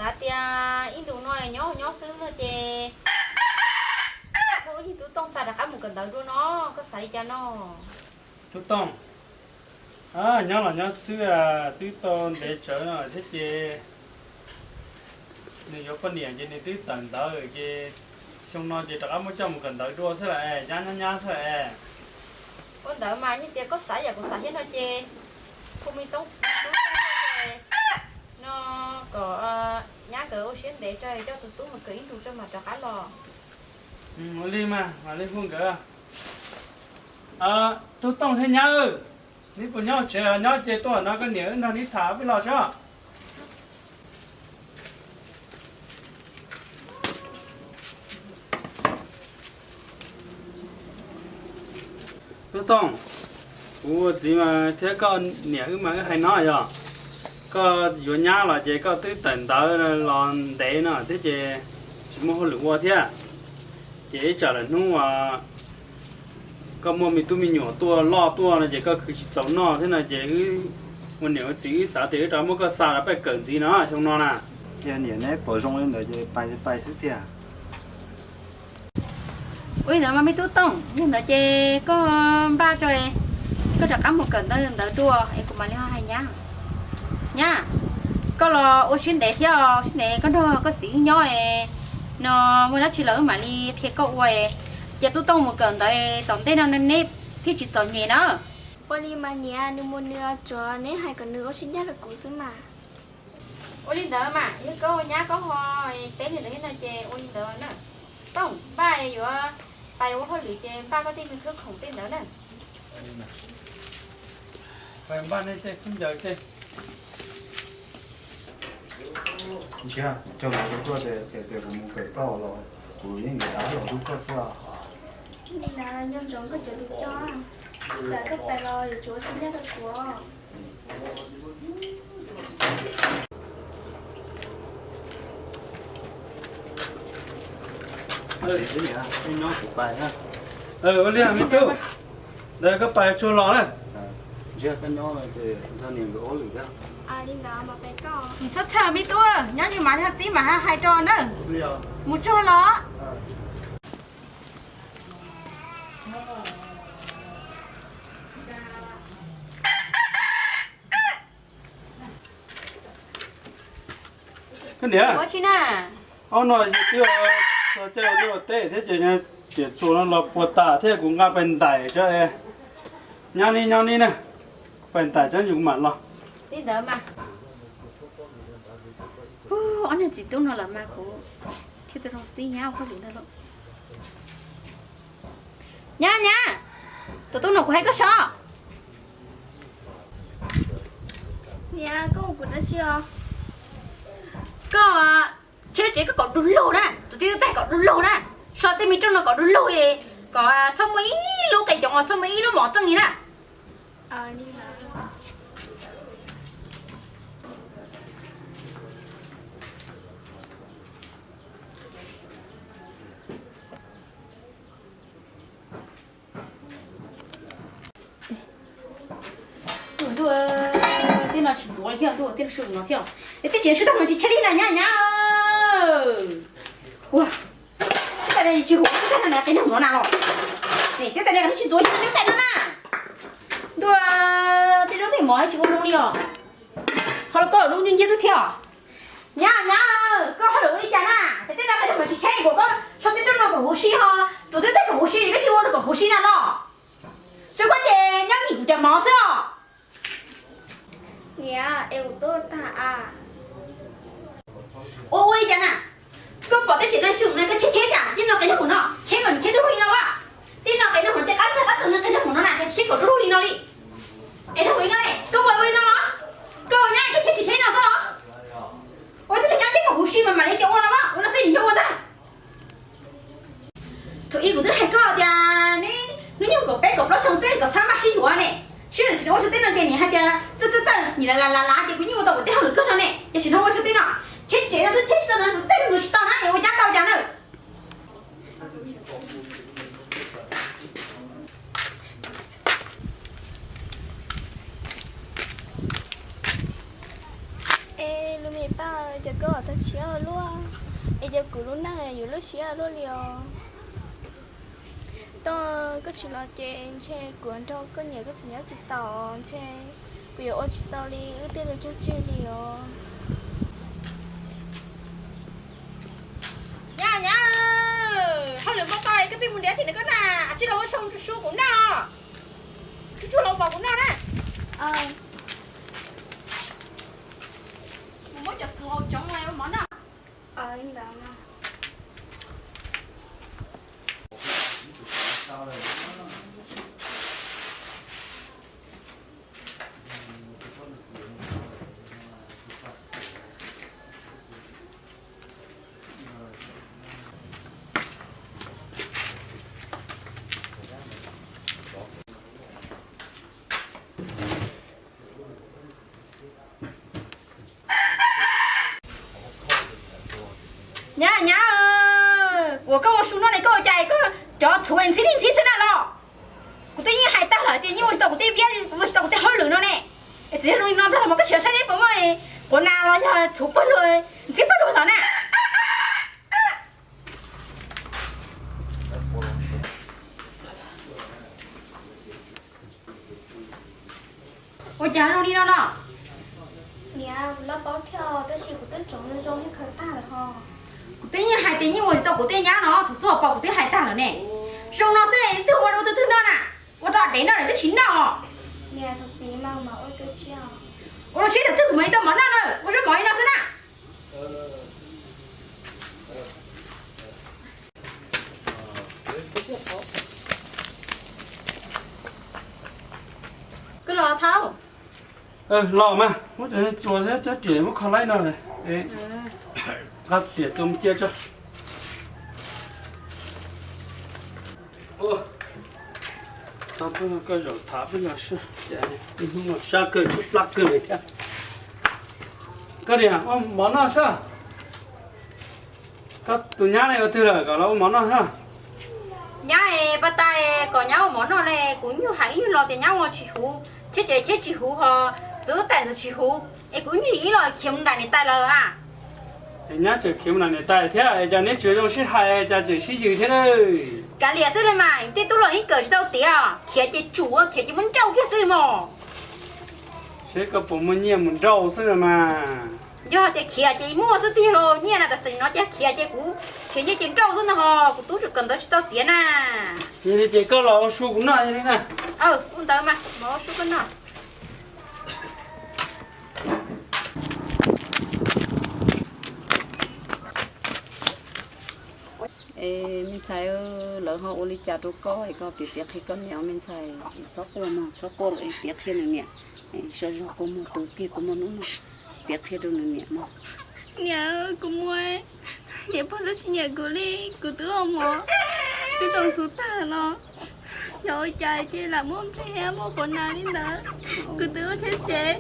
Hais tias ib ntus no nyob nyob xwb no ces muaj ib tug tub tooj xa rov qab mus kawm ntawv dua no, koj xav li cas no? Tub tooj, nyob los nyob xwb, twb tau ntev tsawv no thiab ces nws yuav poj niam ces nws twb tawm ntawv ces xyoo no ces rov qab muab coj mus kawm ntawv dua xwb las es, nyab nyab nyab xwb las es. Ua ntawd mas yog tias koj xav yam kuv xav thiab no ces hu me tub tooj no kom nyab nkawd ua siab ntev tso, coj tus tub mus kawm ib ntus tso mam rov qab los. Ua li mas mam li hu nkawd. Tub tooj thiab nyab, neb puas nyob tsev? Nyob ces tuaj no koj niam wb nrog neb tham peb los tso. Tub tooj, kuv ua txiv mas thiab koj niam wb mas wb hais no yog koj yuav nyab los ces koj twb tawm ntawv los ntev no thiab ces tsis muaj hauj lwm ua thiab. Ces ib tsam lawm hnub uas koj muaj me tub me nyuam tuaj loj tuaj no ces koj khwv tsis txaus noj thiab no ces wb ua niam ua txiv wb xav tias wb rov muab koj xa rov peb kawm ntxiv no xyoo no na. Yog niam neb pom zoo li ntawd ces pais pais xwb tiag. Ua li ntawd mas me tub tooj, yog ntawd ces koj npaj tso, koj rov qab mus kawm ntawv ntawd dua es kuv mam li ho hais nyab. Nyab, koj los ua siab ntev thiab, siab ntev koj nrog koj txiv wb nyob no, muaj dab tsi los wb mam li qhia koj ua. Ces tub tooj mus kawm ntawv tom ntej no neb thiaj tsis txom nyem na. Ua li mas niam, nws mus nws, tsuav neb hais kom nws ua siab ncaj rau kuv xwb mas. Ua li ntawd mas yog koj ua nyab koj ho teb li ntawd thiab no ces ua li ntawd na. Tooj, npaj yuav pais ua hauj lwm ces npaj koj tej me khawb khoom tej ntawd na. Pais npaj nej tej khaub ncaws tej. Ntshe kuv coj lus tuaj ces txawm tias kuv mus kawm tau los kuv yeej yuav dab los hlub koj xwb. Nco ntsoov koj cov lus coj, txawm koj pais los yuav tsum ua siab ncaj rau kuv. Ua li me tub, ntawd koj pais tsuag los na. Txhob txhawj me tub, nyob li mas li ho txib mas hais rau na. Mus tsuag los. Koj niam, ua tsi na? Ob no twb txog caij ua liaj ua teb thiab ces ciam txuas no los puas tas thiab kuv nqa pais ntais tso. Nyob ni nyob ni na, pais ntais tso yus mam los. Li ntawd mas, ob niag txiv tub no lawm mas kuv thiaj tau zoo txib nyab ua hauj lwm ntag lauj. Nyab, nyab, tus tub no kuv hais koj seb. Niam, koj hu kuv dab tsi os? Koj cheb tsev koj kom du lug na, tus tib tug tag kom du lug na, so tej me rooj no kom du lug, kom txhob muaj ib lub qe coov, txhob muaj ib lub mom txeej li na. Ntuj, tej no tsis ntxuav li thiab, ntuj, tej no sib no thiab. Tej tsev sib tag no tsis cheb li na nyab, nyab. Ua, tej tas tsis hum tag no na, qe neeg no na los. Tej tas tsis ntxuav li tej no na. Ntuj, tej zaub tej mov tsis ua lu li os. Ho los koj lub ncig ncig xwb thiab. Nyab, nyab, koj hauj lwm ua li cas na? Ces tej no qe neeg no tsis cheb, kuv koj so tej rooj no kom huv si ho, tus twb teb kom huv si, koj tsis ua kom huv si na los. Seb koj ces nyob nim kuv cov mov xwb os. Niam, es kuv tuaj tag a. Ua ua li cas na? Koj pom tej tsev neeg sib hum na koj cheb cheb cas? Tej no qe neeg no cheb mas nws cheb dub li no a. Tej no qe neeg no tej qab txag qab txag no qe neeg no na cheb kom dub li no li. Qe neeg ua li no ne, koj ua ua li no los? Koj ua nyab koj cheb tsis cheb no xwb los? Ua tej neeg nyob cheb kom huv si mas mam li tias ua no mas ua no xwb nim yog ua ntag. Thaum ub kuv twb hais koj tias neb hnub nyoog kaum peb kaum plaub xyoo xwb kom txhob maj sib yuav ne. Sib tam sim no ua xyoo tej no ces nim hais tias txawj txawj txawj nim lav lav lav ces kuv yeej ua tau kuv tej hauj lwm kawg no ne. Ces sim no ua xyoo tej no cheb tsev no twb cheb tsis tau no, tus twb teb no tus tsis tau na, yuav ua nyab tau cas na. Paj, cas koj tag siab luaj, es cas kuv lub neej yuav lub siab luaj li os. Toj, koj tsis los ces ntshe kuv nrog koj niam koj txiv nyob tsis tau, ntshe kuv yuav ua tsis tau li wb tej lus cog tseg li os. Nyab, nyab, hauj lwm npau taws, koj pheej mus nrhiav tsis nrhiav koj na, tsis los ua su kuv noj, tsuag tsuag los pom kuv noj na. Mus muab cov txhuv hauv tsev ua mov noj. Nyab, nyab, uas koj ua su noj ne, koj ua cas koj cov txhuv ntxhib li ntxhib xwb na los? Kuv twb yeej hais tag lawm tias yeej ua tsis tau kuv tej viab, ua tsis tau kuv tej hauj lwm no ne. Es txawm yog zoo li no ntag los mas koj sim saib seb puas muaj quav nas los yog txhuv pawg lug ntxhib pawg lug ntawd na. Ua cas zoo li no no? Niam, kuv laj paub thiab tab sis kuv twb tsoov zoo zoo yeej khaws tag lawm ho. Kuv twb yeej hais tias yeej ua tsis tau kuv tej nyab no, thaum xub pom kuv twb hais tag lawm ne. Zoo no xwb twb ua rau tus twg noj na? Ua rau dev noj lawm twb tsis noj. Niam, thaum xub mas ua rau siab tus twg kuv mam li tau mov noj na, ua zaub mov li no xwb na. Koj los thaub. Los mas muab cov txuas thiab cov riam muab kho laib no, qab riam txuas mus cia tso. Tau koj zaum tham peb los sab, hnub no sab kawg tshub plab kawg li thiab. Koj niam, ua mov noj sab. Koj tus nyab ne ua twg lawm kom los ua mov noj sab? Nyab, pab tais kom nyab ua mov noj ne, kuv nyuj hais ib nyuag lo tias nyab ua tsis huv, cheb tsev cheb tsis huv ho, txwv tais ntxuav tsis huv, es kuv nyuj ib lo khiav mus nram niam tais lawm a. Nyab tseem khiav mus nram niam tais thiab, cas neb tsis zoo sib hais cas tseem sib yws thiab na? Kav liam xwb li mas, tej tub los yeej kawm tsis tau tiav, khiav ces tsum, khiav ces muab nrauj kiag xwb mog. Seb koj puas muaj nyiaj mus nrauj xwb mas. Yog hais tias khiav ces muaj xwb tiag los nyiaj na, tam sim no ces khiav ces kuv khiav nyiaj ces nrauj xwb ntag ho, kuv tub tseem kawm ntawv tsis tau tiav na. Yog li ces koj los ua su kuv noj li na. Ua ntawd mas los ua su koj noj. Es me ntxhais, lawv ho ua li cas rau koj es koj piav piav qhia koj niam me ntxhais, txhob quaj mog, txhob quaj lawm es piav qhia nws niam. Sawv zog kua muag tu kiag kua muag nub no, piav qhia rau nws niam mog. Niam, kuv muaj, niam pog twb tsis nyiam kuv li, kuv twb ua mov twb zoo xu tag los, yog ua cas ces lam muaj nplej muaj quav nas li ntawd. Kuv twb ua cheb tsev,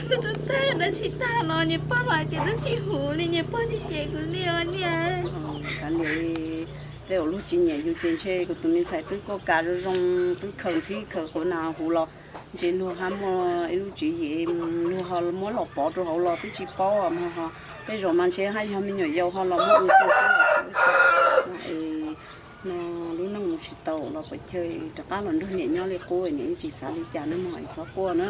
twb tub tag dab tsi tag los niam pog los hais tias twb tsis huv li, niam pog tsis cem kuv li os niam. Kav liam, tej zaum luag tsis nyiam yus ces ntshe kuv tus me ntxhais twb kuj kam zoo zoo, twb khaws ntxhib khaws quav nas huv los ntshe luag haj muaj ib lub tswv yim, luag ho muab los pov rau hauv los twb tsis paub mog ho. Tej zaum mas ntshe haj yog me nyuam yaus ho los muab ua tau xwb los tsis ua cas. No lub neej mus tsis tau los pom chaw rov qab los nrog niam nyob li qub, niam yeej tsis xav li cas na mog, txhob quaj na.